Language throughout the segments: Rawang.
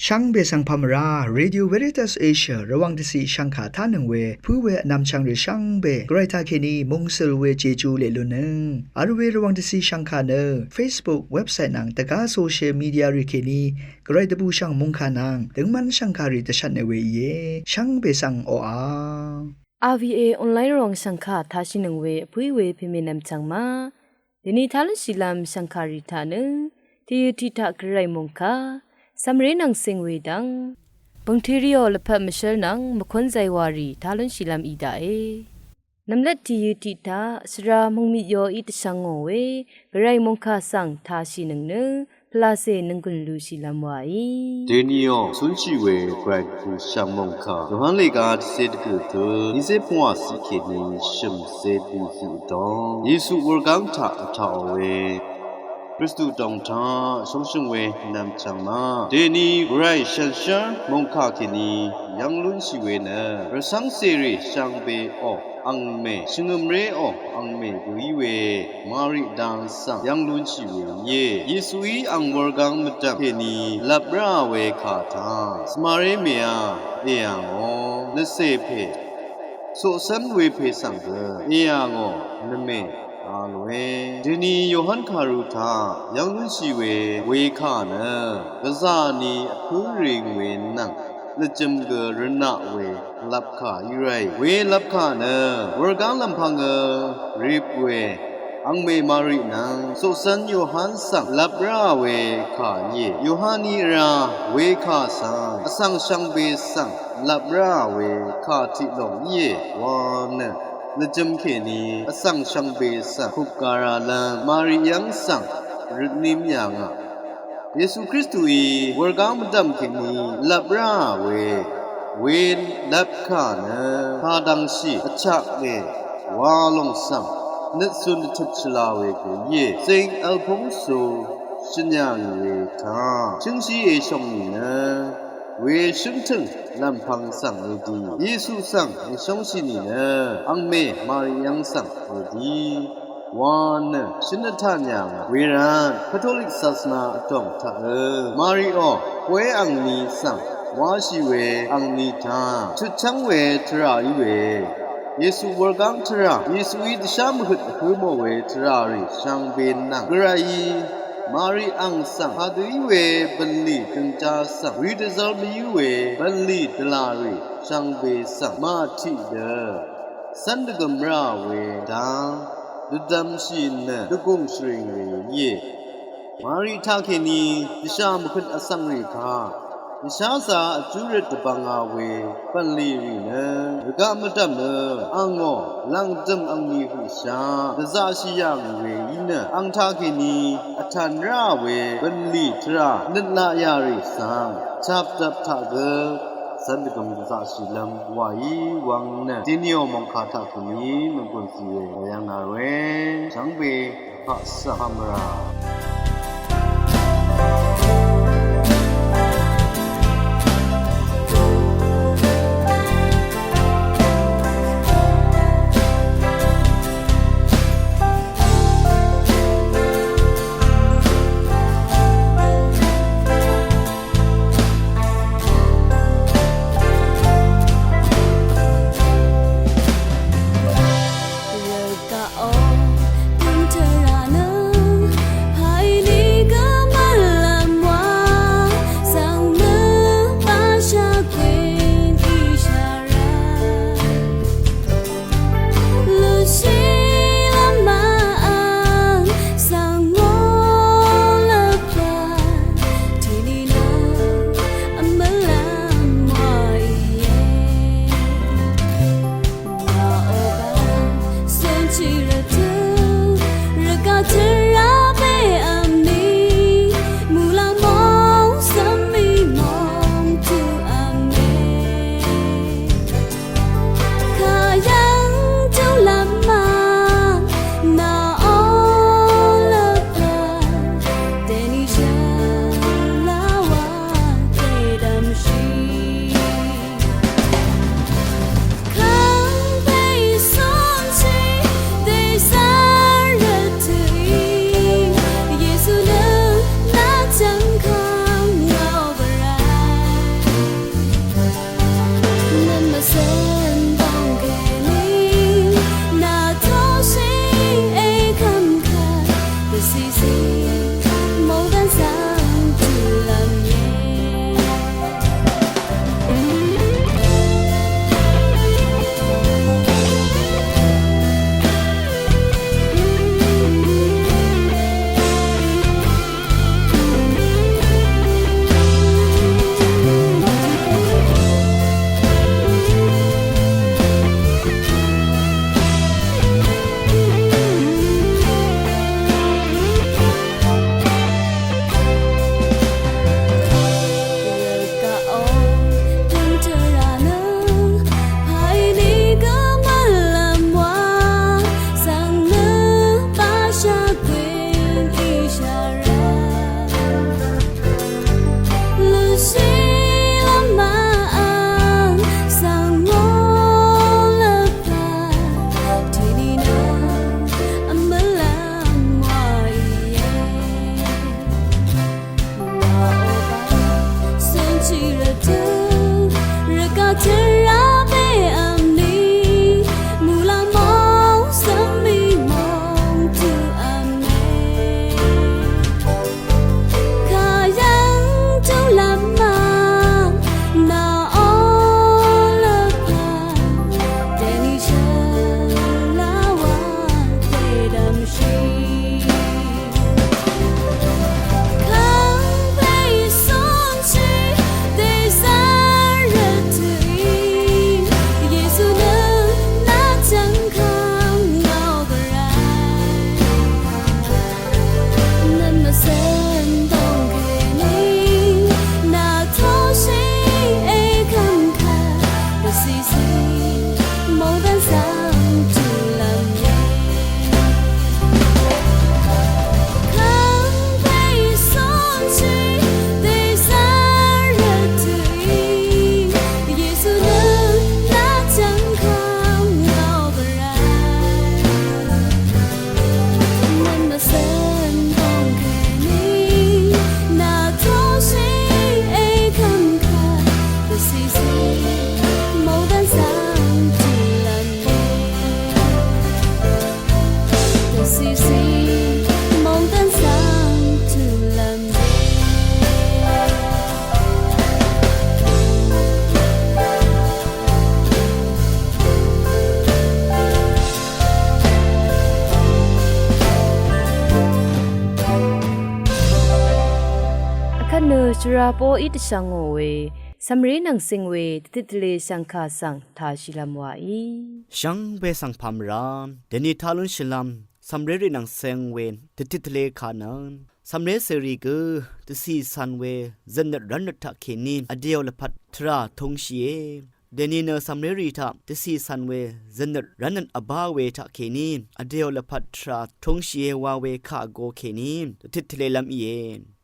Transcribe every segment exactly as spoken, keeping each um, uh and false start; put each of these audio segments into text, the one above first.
Shvngbe svng pamvrá, Radio Veritas Asia Rvwàng dvciq shvngkà tánøng we pǿ we vnvmchvng rì shvngbe Gvray taqkèní mungsøl we Jeju leq lunnøng vl we Rvwàng dvciq shvngkà nø Facebook, website nvng dvgá social media rì kèní Gvray dvbùshv̀ng mòngkà nvng døngmv́n shv̀ngkàrì dvshvtnø we íe. Shvngbe svng oqà. R V A online ròng shv̀ngkà taqshìnøng we vpǿí we pèmènvm chv̀ng ma. Dèni tá lúnshìlv́m shv̀ngkàrì taq nø tìyø tiq taq Gvray mòngkà cv̀mré nvng cing we dv́ng bø̀ngtø rìò lvpat mvshǿl nvng mvkún zaywarì tá lúnshìlv́m í daqe. Nv̀mlvt tìyø tiq taq svra mòngmit yoí dvshvng ngò we Gvray mòngkà svng taqshìnøng nø pvlacè nònggùn lushìlv́m waí. Dèniò cúnshì we Gvray dvbùshv̀ng mòngkà Yohan lèga dvcé dvgø̀ tø nícé pvngwà ciq kèní shø̀mcé dvgø̀ vdòng Yesu wurgáng taq vtaqò we Kristu dòng taq shóngshø̀ng we nv̀mchv̀ng ma. Dèni Gvray shànshér mòngkà kèní yv́ng lúnshì we nø rvcv́ng cèrì shvngbeò angmè shvngø̀mréò angmè gø í we Mari dang svng yv́ng lúnshì we íe. Yesuí ang wurgáng mvdv̀m kèní lvp ráà we kà taq svmaré mèá èyà ngò nvcè pè coqcv́n we pè svng gø èyà ngò nvmè a lòe. Dèni Yohan kàru taq yv́ng lúnshì we wekà nø gvzà ni vpǿ ring we nvng lvjø̀m gø rvnaq we lvpkà í ráì. Welvpkà nø wurgáng lv̀mpv̄ngø rip we angmè Mari nvng coqcv́n Yohan svng lvp ráà we kà íe. Yohaní vrá wekà svng vsvng shvngbe svng lvp ráà we kà tiq lòng íe wa nø lvjø̀m kèní vsvng shvngbe svng kupgara lv́ng Mari yv́ng svng røtním yà ngà. Yesu Kristuí wurgáng mvdv̀m kèní lvp ráà we welvpkà nø kadvngshì vchaknge wa lòng svng nøtcun dvtøp shvla we gø íe. Zing Alphonso shø̀n yà ngì we taq shǿngshì èshòng nìnø weshǿngtø̀ng lv̀mpv̄ng svng èdì Yesu svng èshóngshì nìnø angmè Mari yv́ng svng èdì wa nø shø̀n vtà nyà ngà. Wervt Katolik sasvna vdòng taqø Mariò poé angni svng wáshì we angni taq chutchv́ng we tvrà í we Yesu wurgáng tvrà, Yesuí dvshá mvhøt vhǿ mò we tvrà rì shvngbe nvng Gvrayí Mari ang svng kadø í we bv̀nlì gøngjá svng wi dvzv́r mvyǿ we bv̀nlì dvlà rì shvngbe svng màtiq dø cv́n dvgø̀m ráà we dang dvdvmshì nø dvgùng shvring we íe. Mari taqkèní dvshà mvhøt vsvng rì kaq dvsházā vjú røt dvbvnga we bv̀nlì rì nø rvgaq mvdv̀mø angò lv̀ngdø̀m angni høqshaq dvzaqshì yà ngì we í nø ang taqkèní vtv̀n ráà we bv̀nlì tvrà nøt laq yà rì svng chapdvp taq gø cv́n dvgø̀m dvzaqshìlv́m wàí wvng nø dèniò mòngkà taqkèní mvgùn zì we yv́ng nà ròe shvngbe Haq svng pamvra. Shvra poqí dvshvngò we, cv̀mré nvng cing we dvtit tvle shv̀ngkà svng tāshìlv́m wàí. Shvngbe svng pàmvrá, dèni tá lúnshìlv́m cv̀mré rì nvng cing we dvtit tvle kà nvng cv̀mré cèrì gø dvcì cv̀n we zø̀tnøt rv́tnøt taqkèní vdèò lvpat tvrà tūngshìe. Dèni nø cv̀mré rì taq dvcì cv̀n we zø̀tnøt rv́tnøt vbá we taqkèní vdèò lvpat tvrà tūngshìe wa we kà vgō kèní dvtit tvlelv́m íe.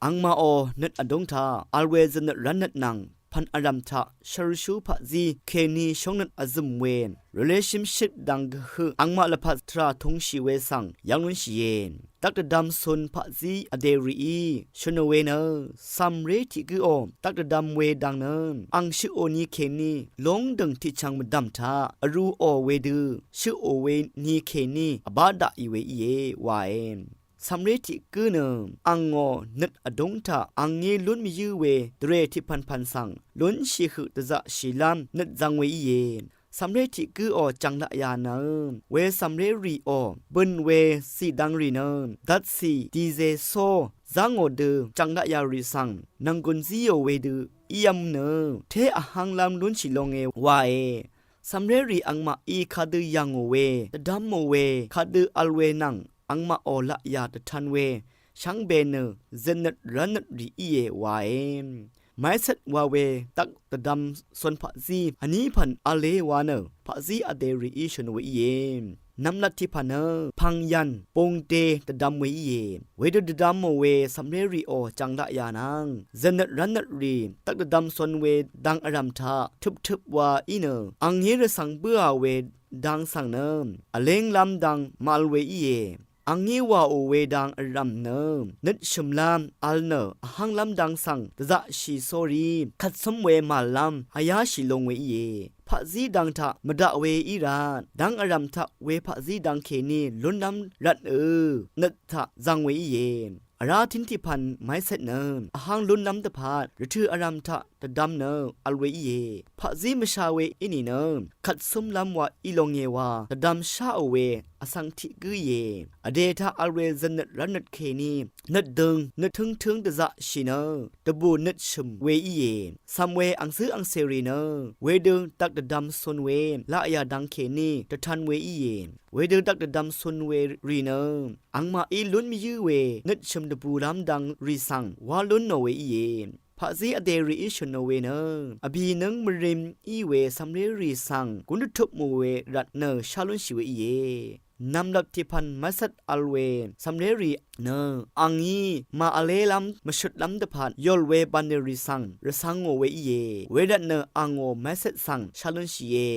Angmaqò nøt vdúng taq vl we zø̀tnøt rv́tnøt nvng pv̀n vrv̀m taq shvrshú paqzí kèní shóngnøt vzø̀m we relationship dvng gvhøq angmaq lvpat tvrà tūngshì we svng yv́ng lúnshìe. Dvk dvdvm cun paqzí vdè rìí shø̀nò we nø cv̀mré tiq gǿò dvk dvdvm we dang nø ang shøqò ni kèní lóngdø̀ng tiqchv̀ng mvdv̀m taq vrūò wedø shøqò we ni kèní vbá daqì we íe wae. Cv̀mré tiq gǿ nø angò nøt vdúng taq angí lún mvyǿ we dvrè tiqpv̀npv̀n svng lúnshì høq dvzaqshìlv́m nøt zvng we íe. Cv̀mré tiq gǿò jv̀ng laqyà nø we cv̀mré rìò bø̀n we cìdvng rì nø dvtcì dìzè só zv́ngò dø jv̀ng laqyà rì svng nv̀nggùn zíò wedø ív́m nø té vhv́nglv́m lúnshì longe wae. Cv̀mré rì angmaqí kadø yv̀ngò we, dvdv́mò we, kadø vl we nvng angmaqò laqyà dvtan we shvngbe nø zø̀tnøt rv́tnøt rì íe wae. Màícvt wa we dvk dvdvm cun paqzí vní pv̀n v̄le wa nø paqzí vdè rìí shø̀n we íe. Nvmlat tiqpv̀n nø pv̀ngyv̀n bungde dvdvm we íe. Wedø dvdvmò we cv̀mré rìò jv̀ng laqyà nvng zø̀tnøt rv́tnøt rì dvk dvdvm cun we dang vrv̀m taq tøptøp wa í nø angí rvcv̀ng bǿà we dang svng nø vlénglv́m dang màvl we íe. Angí wàò we dang vrv̀m nø nøt shø̀mlv́m vl nø vhv́nglv́m dang svng dvzaqshì sórí kvtsǿm we màvllv́m vyáshì long we íe. Paqzí dang taq mvdaq we í rvt dang vrv̀m taq we paqzí dang kèní lúnlv́m rvtnø nøt taq zvng we íe. Vrá tín tiqpv̀n màícvt nø vhv́ng lúnlv́m dvpvt rvtø̀ vrv̀m taq dvdvm nø vl we íe. Paqzí mvsha we í nìnø kvtsǿmlv́m wa í longe wa dvdvm sháò we vsvng tiq gǿ íe. Vdè taq vl we zø̀tnøt rv́tnøt kèní nøt døng nøt tǿngtǿng dvzaqshì nø dvbù nøt shø̀m we íe. Cv̀m we angcǿ angcèrì nø wedø dvk dvdvm cun we laqyà dang kèní dvtan we íe. Wedø dvk dvdvm cun we rì nø angmaqí lún mvyǿ we nøt shø̀m dvbùlv́m dang rì svng wá lúnò we íe. Paqzí vdè rìí shø̀nò we nø vbì nǿng mvrim í we cv̀mré rì svng gún dvtupmò we rvt nø shá lúnshì we íe. Nv̀mlvp tiqpv̀n mvcvt vl we cv̀mré rì nø angí màvlélv́m mvshøtlv́m dvpvt yòl we bv̀nlì rì svng rvcv̄ngò we íe. Wervtnø angò mvcvt svng shá lúnshìe.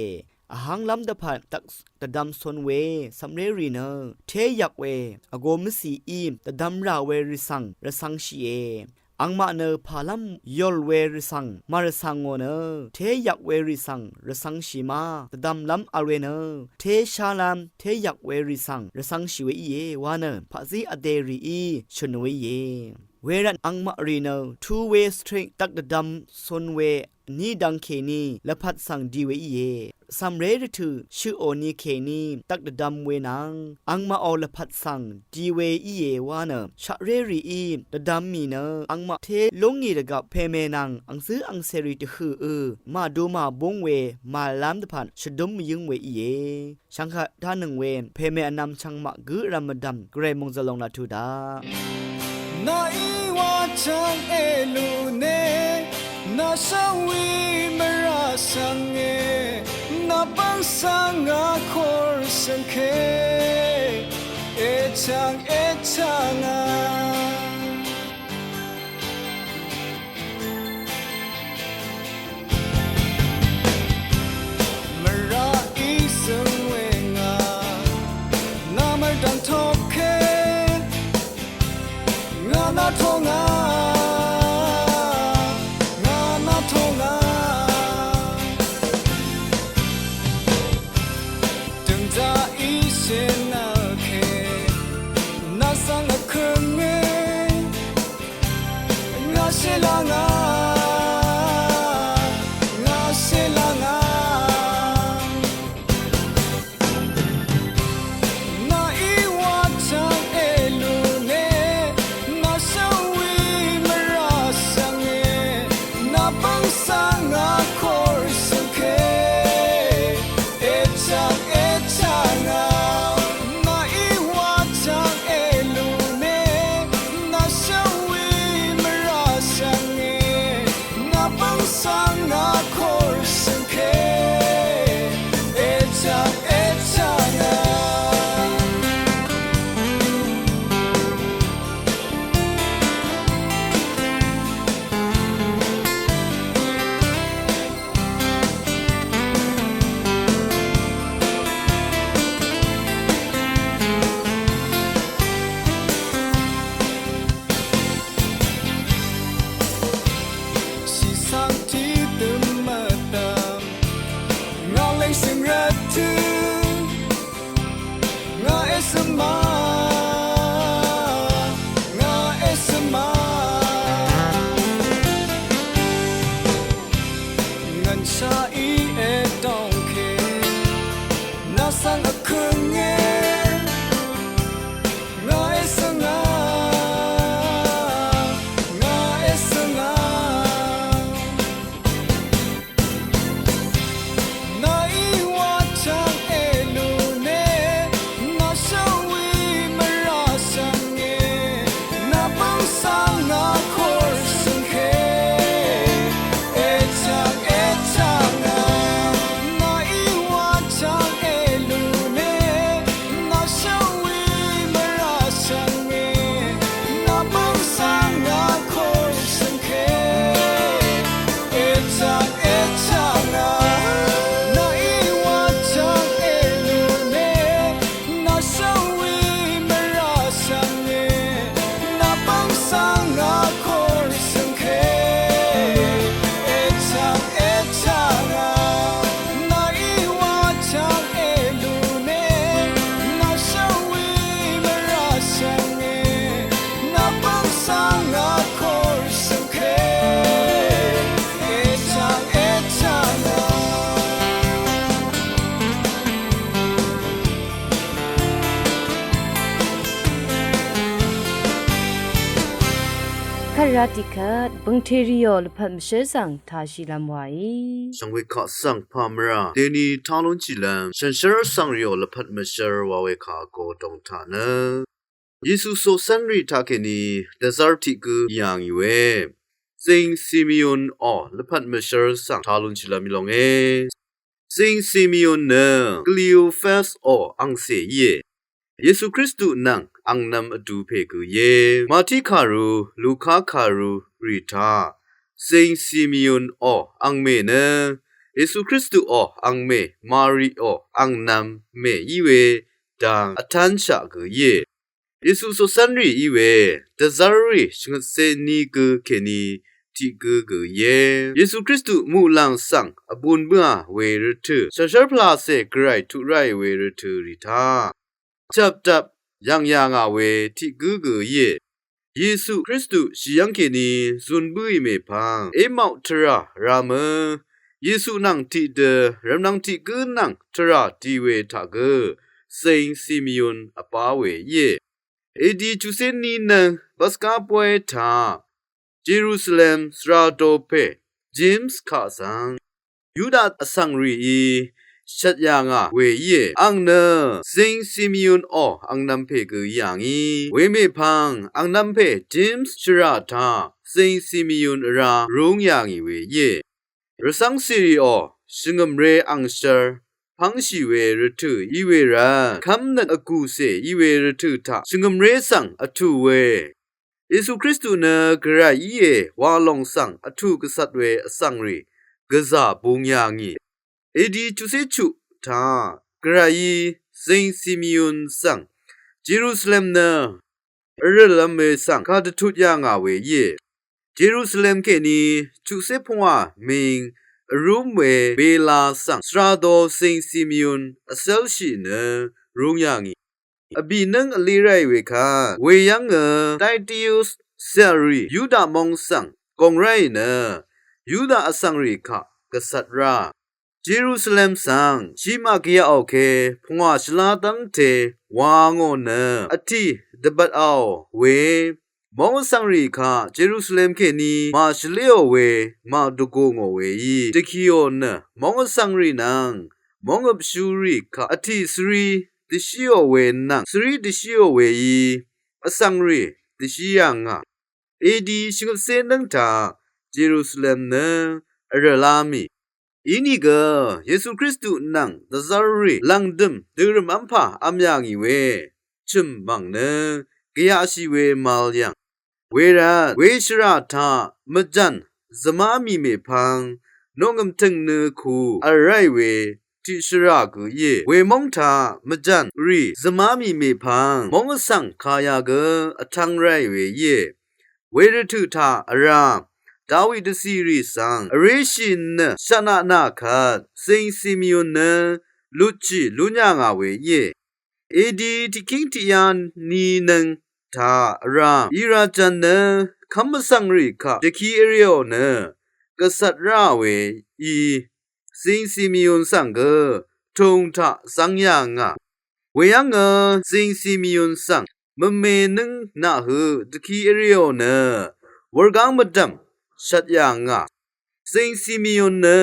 Vhv́nglv́m dvpvt dvk dvdvm cun we cv̀mré rì nø té yvk we vgō mvcìí dvdvm rà we rì svng rvcv̄ngshìe. Angmaq nø pàlv́m yòl we rì svng màrvcv̀ngò nø té yvk we rì svng rvcv̄ngshì ma dvdvmlv́m vl we nø té shálv́m té yvk we rì svng rvcv̄ngshì we íe wa nø paqzí vdè rìí shø̀n we íe. Wervt angmaq rì nø two way street dvk dvdvm cun we vní dang kèní lvpat svng di we íe. Cv̀mré rvtø̀ shøqò ni kèní dvk dvdvm we nvng angmaqò lvpat svng di we íe wa nø shaqré rìí dvdvm mì nø angmaq té lúngì dvgvp pème nvng angcǿ angcèrì dvhø̀ ø màdu màbúng we màvlv́m dvpvt shvdúm mvyǿng we íe. Shvngkaq dánøng we pème vnvm chvngmaq gǿ vrv̀m mvdv̀m gvray mòngzø̀l lòng laq tuq daq. Nàí wa chvng èlune, nà shvwi mvrà shvnge, nà bvng shvngà kor shvngke, èchvng èchvngà. Mvrà í søng we ngà, nà mvrdv̀ng toke, ngà nà tongà, ngà nà tongà. Døngzà í shènvke, nà svng vkønge, ngà shèlvngà, ngà shèlvngà. Nàí wa chvng èlune, nà shvwi mvrà shvnge, Rá tiqkvt bø̀ngtè rìò lvpat mvshǿr svng tāshìlv́m wàí. Shvngbe kaq svng pà mvrà deni tá lúnshìlv́m shànshér vsvng rìò lvpat mvshǿr wa we kà vgo dòng taq nø Yesu coqcv́nrì taqkèní dvzv́r tiq gǿ yà ngì we Zing Simeon ò lvpat mvshǿr svng tá lúnshìlv́m í longe. Zing Simeon nø Kleofas ò angcè íe. Yesu Kristu nvng angnv̄m vdu pè gø íe. Mati kàru, Luka kàru rì taq Zing Simeon ò angmè nø Yesu Kristu ò angmè, Mari ò angnv̄m mè í we dang vtánshaq gø íe. Yesu coqcv́nrì í we dvzv́rrì shvngøtcé ní gø kèní tiq gǿ gø íe. Yesu Kristu muqlàng svng vbun bǿà we rvtø̀, shànshér pvlacè gvray tuq ráì we rvtø̀ rì taq chvpdvp yv̀ng yà ngà we tiq gǿ gø íe. Yesu Kristu shì yv́ng kèní zun bǿì mèpvng Emau tvrà rá mø Yesu nvng tiqdø rvmnvng tiq gǿ nvng tvrà di we taq gø Zing Simeon vbá we íe. A D chuqcé ní nøng Paska bóy taq Jerusalem svra do pè James kaq svng Yuda vsvng rìí shvt yà ngà we íe. Àng nø Zing Simeon ò angnv̄m pè gø í yà ngì. We mèpvng angnv̄m pè James shvrà taq Zing Simeon vrá rúng yà ngì we íe. Rvcv́ng cìrì ò shvngø̀mré angshv́r pv́ngshì we rvtø̀ í we rvt kv́mnøt vgùcè í we rvtø̀ taq shvngø̀mré svng vtù we Yesu Kristu nø gvray íe wa lòng svng vtù gvcvt we vsvng rì gvzà bung yà ngì. A D chuqcé chuq taq gvrayí Zing Simeon svng Jerusalem nø vrø̀lv̄m we svng kàdvtut yà ngà we íe. Jerusalem kèní chuqcé pvngwà ming vrúm we Bela svng svra do Zing Simeon vcélshì nø rúng yà ngì. Vbì nǿng vlí ráì we kvt we yv́ngø Taitius cèlrì Yuda móng svng gòng ráì nø Yuda vsvng rì kaq gvcvt rá Jerusalem svng shí màgvyaqò ke pvngwà shvlá dv́ngte wa ngò nø vtì dvbvtàò we móng vsvng rì kaq Jerusalem kèní màshvléò we màdvgù ngò weí dvkìò nø móng vsvng rì nvng móng vpshú rì kaq vtì svrí dvshíò we nvng svrí dvshíò weí vsvng rì dvshí yà ngà. A D shvngøtcé nǿng taq Jerusalem nø vrø̀lá mì. Inìgø Yesu Kristu nvng dvzv́rrì lv̀ngdø̀m dørø̀m v́mpà v̄m yà ngì we chø̀m mv̀ng nø gvyaqshì we màvl yv̀ng. Wervt we shvrà taq mvjv̀n zvmá mì mèpvng noqngø̀m tø̀ng nø ku v̀l ráì we tiqshvrà gø íe. Wemóng taq mvjv̀n rì zvmá mì mèpvng móng vsvng kaya gø vtv̄ng ráì we íe. Wervtø̀ taq vrá Dawi dvcìrì svng vréshì nø shvtnaq nà kvt Zing Simeon nø lutshì lún yà ngà we íe. A D tiqkíng tiqyá ní nøng taq vrá Irajvn nø kv́m vsvng rì kaq dvki vrìò nø gvcvt ráà we í Zing Simeon svng gø tùng taq zv́ng yà ngà. Weyv́ngø Zing Simeon svng mvme nǿng naqhøq dvki vrìò nø wurgáng mvdv̀m shvt yà ngà. Zing Simeon nø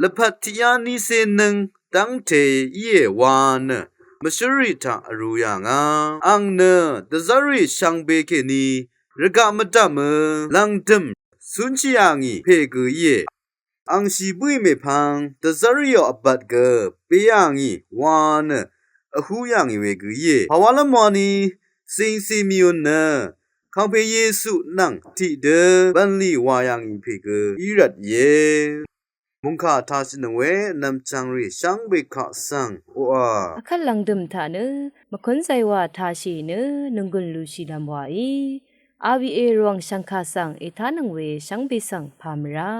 lvpat tiqyá nícé nǿng dv́ngte íe wa nø mvshǿrrì taq vrū yà ngà. Àng nø dvzv́rrì shvngbe kèní rvgaq mvdv̀mø lv̀ngdø̀m cúnshì yà ngì pè gø íe. Àng shì bǿì mèpvng dvzv́rrìò vbat gø bē yà ngì wa nø vhú yà ngì we gø íe. Pàwálv́m wani Zing Simeon nø kàngpè Yesu nvng tiqdø bv̀nlì wà yà ngì pè gø í rvt íe. Mòngkà tashì nøng we vnvm chv̀ngrì shvngbe kaq svng oqà vkvt lv̀ngdø̀m taq nø mvkún zaywà tashì nø nònggùn lushìlv́m wàí. R V A Rvwàng shv̀ngkà svng ètánøng we shvngbe svng pà mvrá.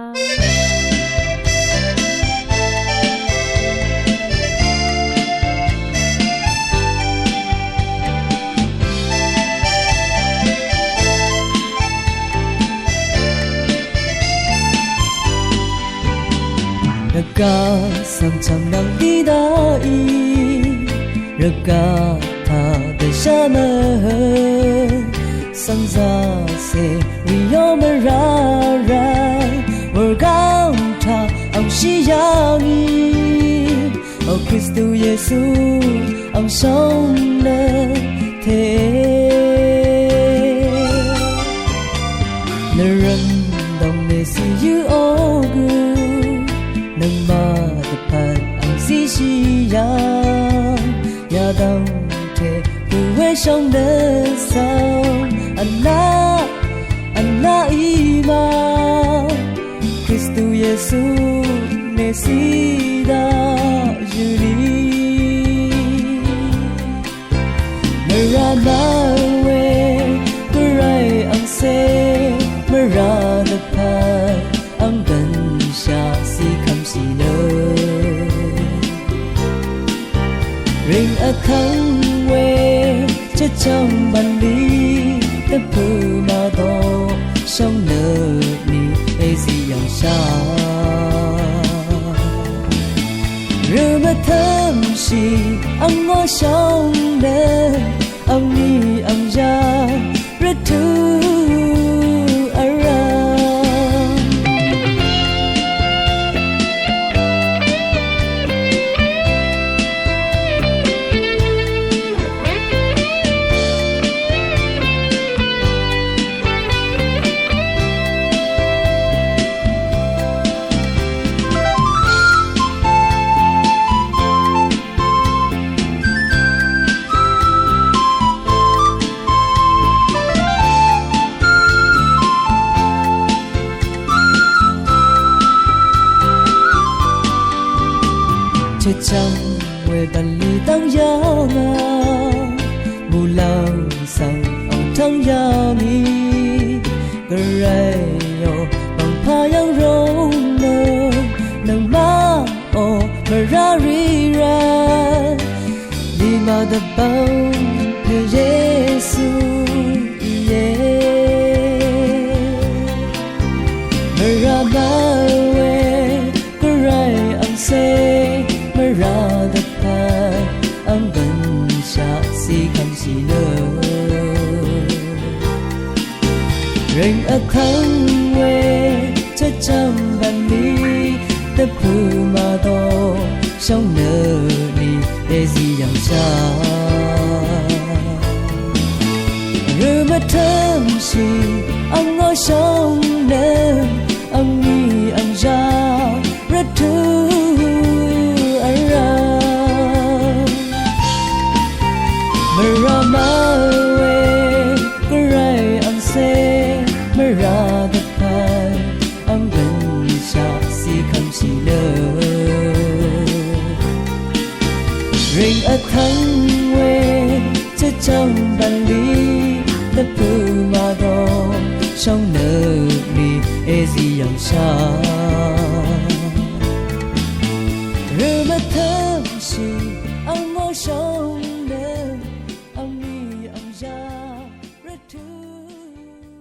Rvgaq svng chv̀ng nvng dí daqì, rvgaq taq dvshá nø Svng zaqcè rì yó mvrá rvt wurgáng taq angshí yà ngì, o Kristu Yesu ang shóng nø te. Nvrø̀m dòng mèsì yǿ ó gø, nøngmaq dvpvt ang zíshì yà, yadv̀ng te gø we shóng nø svng vnaq vnaq í ma, Kristu Yesu mèsì daq yø̀ lì. Mvrà mvwe Gvray angcè, mvrà dvpvt ang gønshaq zí kv́mshì nø, rìng vtv́ng we chvchv́ng bv̀nlì dvpø̀ màdò shóng nø ni èzí yv̀ngshà. Rø mvtǿmshì ang ngó shóng nø, angní ang yà rvtø̀ vrv̀m. Chvchv́ng we dv̀nlì dv́ng yà ngà, mùlv́ng svng ang tv́ng yà ngì, Gvray ò, bv̀ngpà yv́ng róng nø, nøngmaq ò, mvrá rì rvt, lìmà dvbvng pè Yesu íe. Mvrà mvwe Gvray angcè, mvrà dvpvt ang gønshaq zí kv́mshì nø, rìng vtv́ng we chvchv́ng bv̀nlì dvpø̀ màdò shóng nø ni èzí yv̀ngshà. Rø mvtǿmshì ang ngó shóng nø, angní ang yà rvtø̀ vrv̀m. Mvrà mvwe Gvray angcè, mvrà dvpvt ang gønshaq zí kv́mshì nø, rìng vtv́ng we chvchv́ng bv̀nlì dvpø̀ màdò shóng nø ni èzí yv̀ngshà. Rø mvtǿm